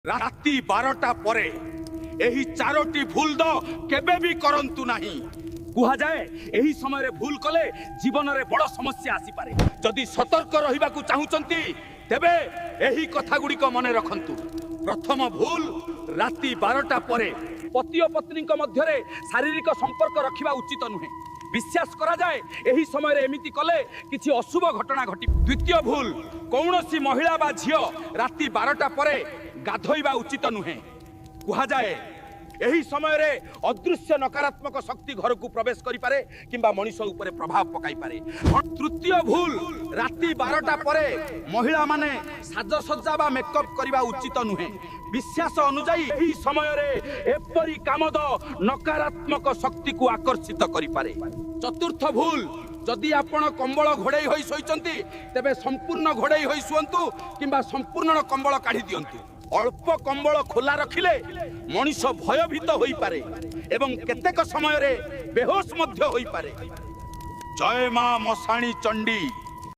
ରାତି 12ଟା ପରେ ଏହି ଚାରୋଟି ଭୁଲ ତ କେବେ ବି କରନ୍ତୁ ନାହିଁ। କୁହାଯାଏ, ଏହି ସମୟରେ ଭୁଲ କଲେ ଜୀବନରେ ବଡ଼ ସମସ୍ୟା ଆସିପାରେ। ଯଦି ସତର୍କ ରହିବାକୁ ଚାହୁଁଛନ୍ତି, ତେବେ ଏହି କଥା ଗୁଡ଼ିକ ମନେ ରଖନ୍ତୁ। ପ୍ରଥମ ଭୁଲ, ରାତି 12ଟା ପରେ ପତି ଓ ପତ୍ନୀଙ୍କ ମଧ୍ୟରେ ଶାରୀରିକ ସମ୍ପର୍କ ରଖିବା ଉଚିତ ନୁହେଁ। ବିଶ୍ୱାସ କରାଯାଏ, ଏହି ସମୟରେ ଏମିତି କଲେ କିଛି ଅଶୁଭ ଘଟଣା ଘଟି। ଦ୍ୱିତୀୟ ଭୁଲ, କୌଣସି ମହିଳା ବା ଝିଅ ରାତି 12ଟା ପରେ ଗାଧୋଇବା ଉଚିତ ନୁହେଁ। କୁହାଯାଏ, ଏହି ସମୟରେ ଅଦୃଶ୍ୟ ନକାରାତ୍ମକ ଶକ୍ତି ଘରକୁ ପ୍ରବେଶ କରିପାରେ କିମ୍ବା ମଣିଷ ଉପରେ ପ୍ରଭାବ ପକାଇପାରେ। ତୃତୀୟ ଭୁଲ, ରାତି 12ଟା ପରେ ମହିଳାମାନେ ସାଜସଜ୍ଜା ବା ମେକଅପ୍ କରିବା ଉଚିତ ନୁହେଁ। ବିଶ୍ୱାସ ଅନୁଯାୟୀ, ଏହି ସମୟରେ ଏପରି କାମ ନକାରାତ୍ମକ ଶକ୍ତିକୁ ଆକର୍ଷିତ କରିପାରେ। ଚତୁର୍ଥ ଭୁଲ, ଯଦି ଆପଣ କମ୍ବଳ ଘୋଡ଼େଇ ହୋଇ ଶୋଇଛନ୍ତି, ତେବେ ସମ୍ପୂର୍ଣ୍ଣ ଘୋଡ଼େଇ ହୋଇ ଶୁଅନ୍ତୁ କିମ୍ବା ସମ୍ପୂର୍ଣ୍ଣ କମ୍ବଳ କାଢ଼ି ଦିଅନ୍ତୁ। ଅଳ୍ପ କମ୍ବଳ ଖୋଲା ରଖିଲେ ମଣିଷ ଭୟଭୀତ ହୋଇପାରେ ଏବଂ କେତେକ ସମୟରେ ବେହୋସ ମଧ୍ୟ ହୋଇପାରେ। ଜୟ ମା ମଶାଣୀ ଚଣ୍ଡୀ।